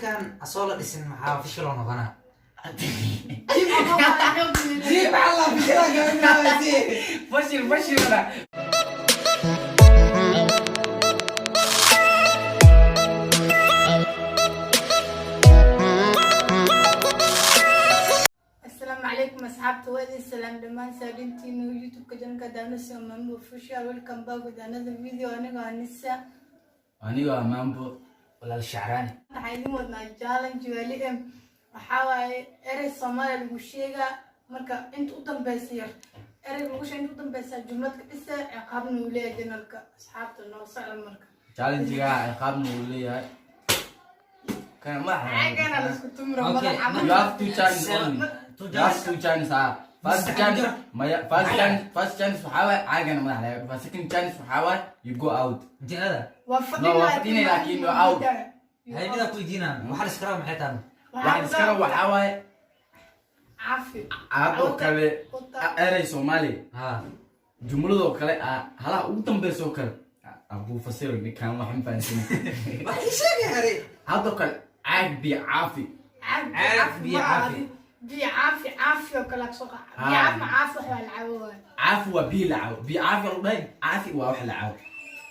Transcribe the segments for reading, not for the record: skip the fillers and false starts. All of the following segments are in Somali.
Kan asoo la dhisin maxaa fishiloo noqonaa? Jiib alla fishilaa. Fashil, fashilna. Asalaamu calaykum asxaabta, waa idin salaam dhammaan saadintiinu YouTube-ka janka daanasi Mambo Official. Welcome back with another video. Aniga Anisa. Aniga waa Mambo walaal Shacraani. Waxaa idin wadnaa challenge wali m waxaa waaye erey Soomaaliya lagu sheegaa. Marka inta u dambeysa yar erey lagu sheega, inta u dambeysa jumlad ka dhisa, ciqaabna uu leeyahay channelka. Asxaabta noo socda marka. Challenge-ga ciqaabna uu leeyahay kana madaxa. Caagana la isku tumiro. Okay. Madaxa. You have two chance only. You have two chance. Ah, first chance maya, first chance, first chance waxaa waaye caagana madaxa laga dhufaa. Second chance waxaa waaye you go out. Jihada. Waa. No, waa fadhinay, laakiin waa out. Hay, mida ku weydiinaa, waxaa la iskara maxay tahay? Waxaan iskala waxaa waaye Caafi. Caag oo kale, erey Soomaali Ha. jumladoo kale, ah, halaha ugu dambeysa oo kale abuu fasiro. Ninkan waxan fahansan. Wax ii sheegay hare. Haddoo kale caag biyo caafi. Caag biyo caafi. Biyo caafi, caafi oo kale soo qac. Biyo caafi, caafi wax waa la cabo waay. Caafi waa biyo la cabo. Biyo caafi lagu dhahay, caafi waa wax la cabo,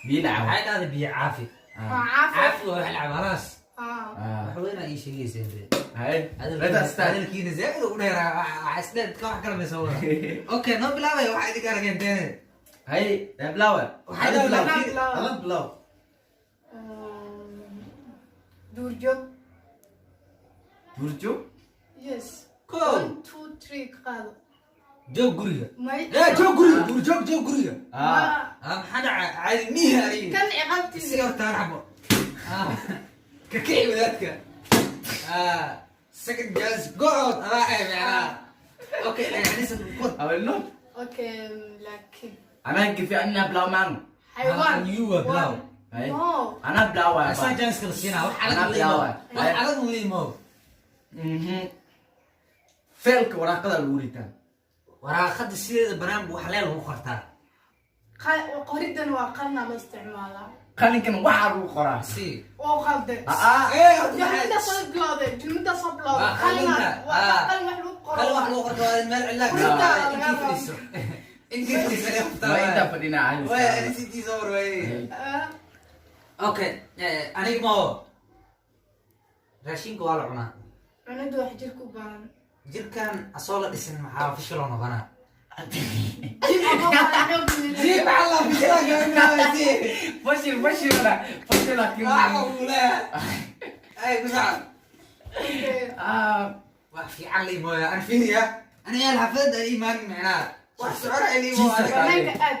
biyo la cabo. Maxay dhahday? Biyo caafi. Waa caafi. Caafi waa wax la cabo, halaas. Ah. Ah. Wax weyn aa ii sheegaysa inte. Hay, let us start. Hadalkiina zaaid ugu dheeraa, waxa isdheer ka wax kala maysa wada. Okay, noo bilaabay, waxaa idinka arageen teene. Hay, bilawa. Waxay Hada bilaw. Bilaw. Hada bilaw. Duurjoog. Duurjoog. Yes. Kow. One, two, three, ka qaado. Joog guriga. May. Ee, joog guriga, duurjoog, joog guriga. Ah. Ah, maxaa dhaca? Caadi mihi aniga. Kan Si ciqaabtiisa. Horta hal xabo. Ah, ka kici wadaadka. Ah, second chance, go out adaa eh macnaha. Okay, Anisa qod. I will not. Okay, laakiin Anaa kifi anaa bilaw maanu. xayawaan. Ah, you are bilaw. Hay. No. Anaa bilaw. Asaa chance kala siinaa, wax adag Anaa la imo. bilaw. Wax adag la imo. Feelka waraaqada lagu ritaa. Waraaqada sideeda banaan wax lee lagu qortaa. Qoridan waa qalna loo isticmaalaa. Qalinkan waxaa lagu qoraa. Si. Oo qalde. Ah. Ee, horta Jumlada soo bilowday, jumlada soo bilowday. Waa qalinka. Qalina waa Ah. qalin wax lagu qoro. Qalin wax lagu qorto waa meel cidla Qorita ka laga intii rabo. fadhiiso. Intii fadhiiso ee qoftaa. Waa intaa fadhinaa caadi. Waa Anisa intii soo warwaayey. Ah, Okay, aniga ma oo. Raashinka waa la cunaa. Cunadu wax jirka u baahan. Jirkan asoo la dhisin maxaa fishiloo noqonaa? Jiib. Alla fishilaa. Fashil, fashilna, fashil. Waxa uu leeyahay. Ay, bisac. Ah. Wax fiican la imooya. Aan fiiriya. Aniga xaflad ay imaan macnaa. Wax socona ay imo. Jesus. Banaanka aad.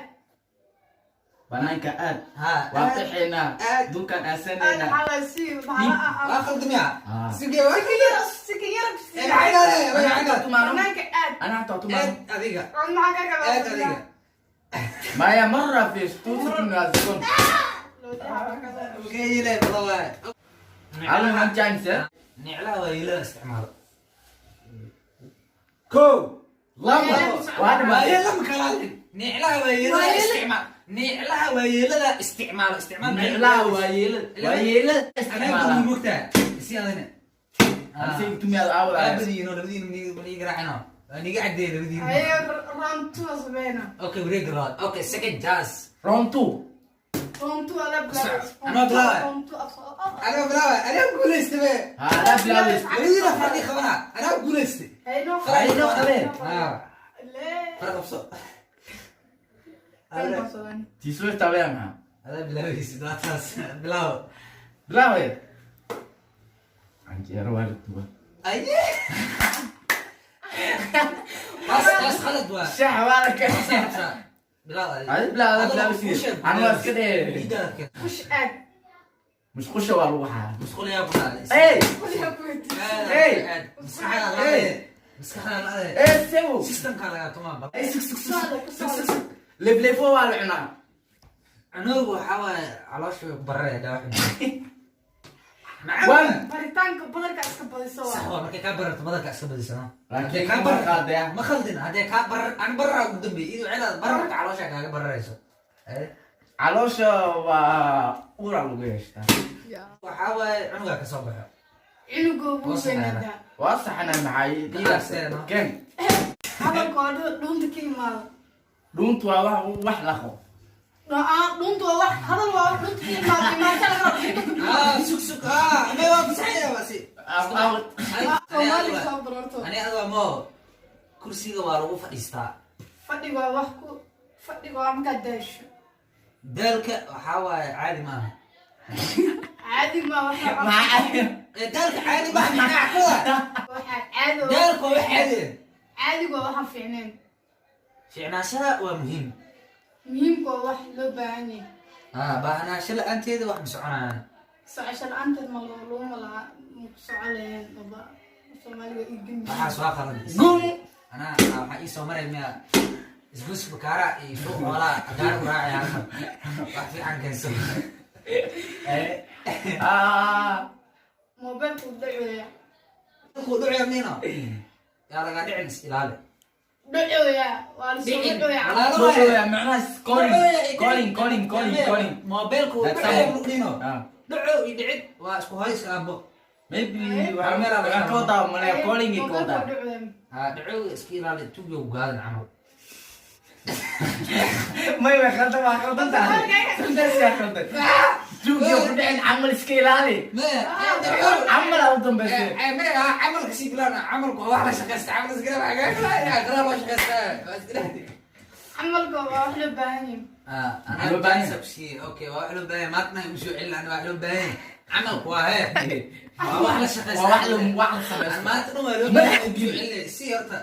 Banaanka aad. Ha. Waa qixaynaa. Aad. Dhulkaan Aad. aasanaynaa. Waxaa la sii maxaa Waa khaldamiya. Ah. Sugee waa. Sikin yar. Ee, maxay dhahday? Way maxay? Banaanka aad. Anaa hataa tumaano. Aad adiga. Cun maxaa ka kala? Aad adiga. Maya marra fish 2 seconds second. Okey, ilaa bada waay. Hal one chance, eh? Niclaha waa ilaa isticmaalo. Kow. Laba. Waa dhimatay. Waayeelada ma kala hadlin. Niclaha waa yeelada isticmaal. Niclaha waa yeelada isticmaalo. Isticmaal. Niclaha waa yeelada. Waa yeelada Aniga isticmaala. kuma mogtaa. Si adina. Anse tumiyaad aawada. Labadiino, labadiino maniga garaacino. Waa niga cadeey labadiino. Ayo, round two sameyna. Okay, wareeg labaad. Okay, second chance. Round two. Round two ala bilaabay. Anaa bilaabay. Round two. Aniga bilaabay. Aniga guulaystay be. Ha, daa bilaabay. Labadiina farqi qabanaa. Aniga guulaystay. Hayno. Hayno qabeen. Ah, Le. farq qabso. Kan qabsadan. Tiisoo taabaya maxaa? Adaa bilaabaysid, waa taas. Bilaabo. Bilaabay. Canjeero waa la duwa. Aye. Taas khalad waa. Shax waa la keenay. Bilaab. Adi bilaab, adaa bilaabaysid. Aniga waa iska dheh. Push aad. Musqusha waa lagu xaa. Musqul yaa ku dhacday. Hey! Qolyaa ku weydiisay. Hey! Maskaxda la maskaxda la Hey, sewo! Systemka laga tumaa. Hey, sug, sug, sug. Socda, ku socda. Leblefo waa la cunaa. Cunugu waxaa waaye caloosha way ku bararaya dhaawac. One. Baritaanka badarka iska badiso Sax waa. waa markay kaa bararto badarka iska badisano. Laakiin Haddii kaa ma bararto qaadaya. Ma khaldin haddii kaa barar ani bararaa ugu dambeeyay iyadoo cilaad bararka caloosha kaaga bararayso. Eh? Caloosha waa uura lagu yeeshtaa. Waxaa waaye cunugaa ka soo baxo. Cunuga wuu Hoos weynaadaa. Waa saxana, maxay? Dhiigaaseen. Ken. Hadalka waa dhuunta ka imaado. Dhuuntu waa wax laqo. Dhuunta waa wax hadal, waa wax dhuunta ka imaado, imaasha laga rabo dhuunta ku jiro. Ah, sug sug, ah, may waa fasaxaya, waa si. Out. Soomaali soo bararto. Ani adiga mo kursiga waa lagu fadhiistaa. Fadhiga waa wax ku fadhiga waa markaad daasho. Daalka waxaa waaye caadi maaha. Caadi ma waxa. Maxaa? Ee, daalka caadi maaha, maxaa kuwa? Waxaa caadi oo Daalka waa wax caadi ah. Caadiga waa waxaan fiicnayn. Fiicnaashada waa muhiim. Muhiimka waa wax loo baahan yahay. Ah, baahnaasho la-aanteeda wax ma soconayaan. Socosho la-aanteed ma laguma laha, ma ku soco laheen baba Soomaaliga igin. Waxaas waa qalad. Gum. Anaa waxaa ii soo maray miya isgoys bakaara iyo suuq xoolaha gaari u raacay halkan wax fiican keenso. Ah. Moobeelku dhacoya. Ku dhucaya miino yaa lagaa dhicin, is ilaali. Dhacoya waa lasoo Dhicin. dhacoya. Walaalo. Soo dhaweeya, macnaha calling, calling, calling, calling, calling. Moobeelku That's dhucaya all. lugdhino. Ah. Dhuco iyo dhicid waa isku hoyska aabbo. Maybe Hal meel aa laga waxaan ka wadaa malaya calling ay ka Moobeelku wadaa. dhacoya. Ha, dhuco iska ilaali, tugyo gaadan camal. May, way khaldan, waa khaldan tahay. Suntaas yaa khaldan. Tuugyo ku dhicin camal, iska ilaali. Maya. Camal aa u dambeysay. Maya, camalka sii bilaana, camalku waa wax la shaqaysta, camal iskala aqraa loo shaqaysta, waa iska. Camalka waa wax loo baahan yahay. Anaa Loo baahan yahay. Sabsiye, okay, waa wax loo baahan yahay, maantana igu soo celin, ana wax loo baahan yahay. Camalku waa hee waa wax la shaqaysta. Waa wax la samaysto. Maanta dhan waa loo baahan yahay, igu soo celinaya si horta.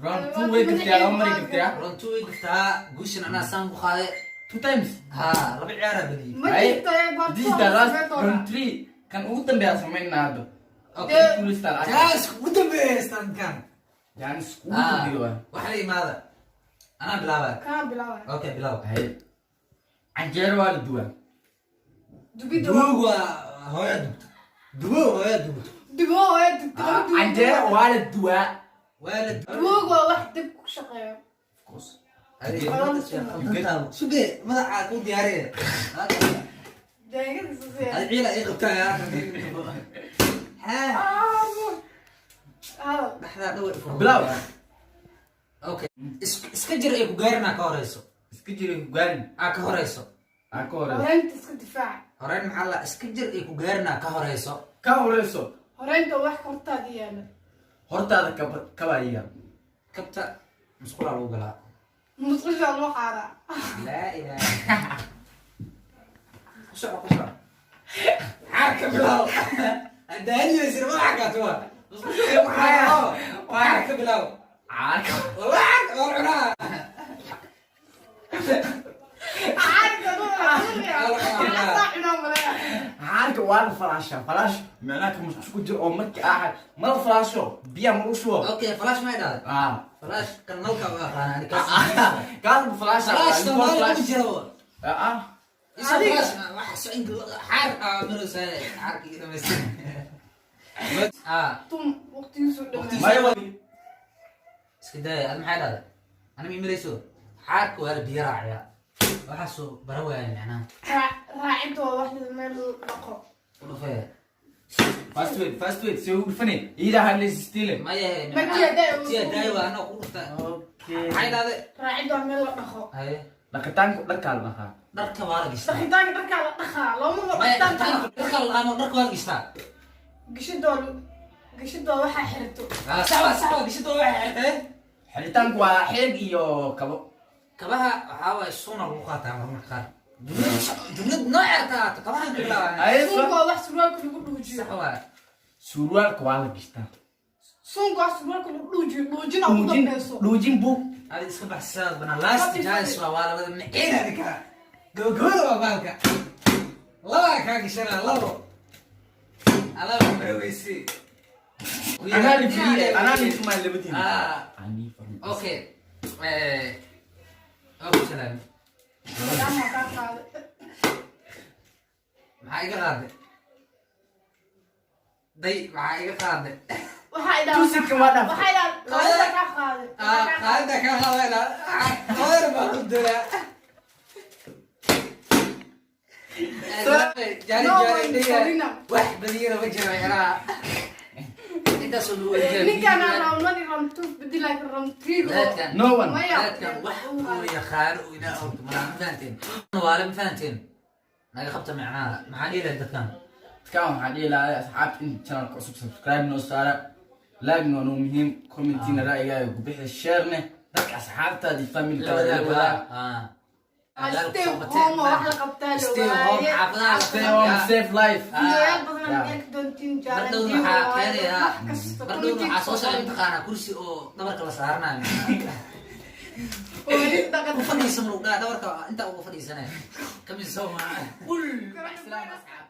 Round two way gaftaa, laba maray gaftaa. Round two way gaftaa, guushan anaa saan ku qaaday. Two times. Ha, laba ciyaaraa badiyey. Ma jirto ee part This is the last round three. Kan ugu dambeeya samaynaa hadda. Okay. Guuleystaan. Jaas ugu dambeeya stankan. Jaanis ugu dambeeya waa. Wax la imaada, anaa bilaabaya. Kana bilaabaya. Okay, bilaab. Hay. Canjeero waa la duwaa. Dubidda waa Duug waa hooya dubto, dugo hooya dubto. Dubo waa dubta laba dubo. Canjeero waa la duwaa. Waa la Duboog waa wax dib ku shaqeeyo. Of course. Suge madaxa ku diyaariye. Daangada sasee. Adi ciila ii qabtaa yaa. Ha. Hadal. Dhaxdaa dhawa. Bilaw. Okay. Iska jir ay ku gaarin ka horeyso. Iska jira ku gaarin. Aa ka horeyso. Aa ka horeyso. Horeynta iska difaaca. Horeyn maxaa la iska jir ay ku gaarin ka horeyso. Ka horeyso. Horeynta waa wax hortaada yaala. Hortaada kaba kaba iyaal. Kabta musqulaa lagu galaa. Musqusha loo qaadaa. Laa ilaaha. Ku soco, ku soco. Maxaa ka bilaw? Hadda hadlaysid madaxa kaa tuwa. Musqusha lagu xaaraa. Waxaa ka bilaw. Caarka. Wallahi waa la cunaa. Caarka cunaa malaya. Caarka waa la falaashaa. Falaash macnaha ka musqusha ku jiro oo markii aa ma la falaasho, biyaha ma lagu shubo. Okay, flash ma idhaahday? Ah. Flash kan nalka u aqaana ani kaas. Kaas bu falaasha. Flash Soomaali ku jiro. Ah. Isa flash waxa soo xaar aa maraysaa xaarkii dhamaystir. Ah, Tum waqtigiisu dhamaaday. Maya waa iska daaya, ad maxay dhahday? Ani ma imarayso. Xaarka waa la biyo raaciyaa. Waxaasoo bara waaya macnaha. Raacinta waa wax meel dhaqo. U dhufee. Fast wait, fast wait, see ugu dhufane. Iida hadlaysa stile. Maya. Ma tiya daaya. Tiya daaya waa anoo ku dhufta. Okay. Maxay dhahday? Raacinta waa meel la dhaqo. Haye. Dhaqitaanku dharkaa la dhaqaa. Dharka waa la gishtaa. Dhaqitaanka dharkaa la dhaqaa, looma Maya, dhaqitaanka. dharka la dhaqaa, dharka waa la gishtaa. Gashida waa gashida waa waxaa xirto. Ah, sax waa, sax waa, gishida waa waxay xirtay. Xiritaanku waa xeeg iyo kabo. Kabaha waxaa waaye suuna lagu qaataa marmarka qaar. Jumlad noocee taa kabahan ka bilaabaa. Ay, Suunka waa wax surwaalka lagu dhuujiyo. Sax waa. Surwaalka waa la gishtaa. Suunka waa surwaalka lagu dhuujiyo, dhuujina ugu Dhuujin, dambeyso. dhuujin bug. Adi iska baxsaad banaa last chance waa labada maciin adika. Gabagabada waa baalka. Laba kaa gashanaa labo. Alaba maraweysi. Anaa lifriye, anaa lifmaa labadiina. Ah, Ani farm. okay. Waa ku salaamay. Gacmaha kaa qaaday. Maxaa iga qaaday? Day, maxaa iga qaaday? Waxaa idhaa Tusinka waa dhaafay. waxaa idhaa qaadida kaa qaaday. Ah, qaadida kaa qaadayna. Qaadida baan u diraa. No one Selena. Wax badiyana ma jiro micnaha. Intaasoo lagu weydiinaya. Ninkaan aan round one iyo round two badi, laakiin round three go. Dadkan No one. Maya. Dadkan wax uu yaqaano uu ilaa orto malaha, ma fahanteen? Waale, ma fahanteen? Naga qabta micnaha, maxaa dhihi lahayd dadkan? Dadkan waxaan dhihi lahaa, asxaabta in channelka cusub subscribe noo saara, like noo noo muhiim, commentina ra'yigaaga ku bixi, sharene dadka asxaabtaada iyo familkaada la wadaag. Stay home oo wax la qabtaa la Stay home, waaye. xaafadaha la Stay home, save life. Videoyaal badan Yeah. aad arki doontiin. Mardhow Challenge waxaa waaye, keenayaa wax kasta mardhow waxaa soo socda comment. Mataqaanaa kursi oo dhabarka la saaranayo. Oo weli dhaqan. Ku fadhiisa ma lagu dhaha, dhabarka intaa uga fadhiisanaya kamis soo maa. Salaam, asxaab.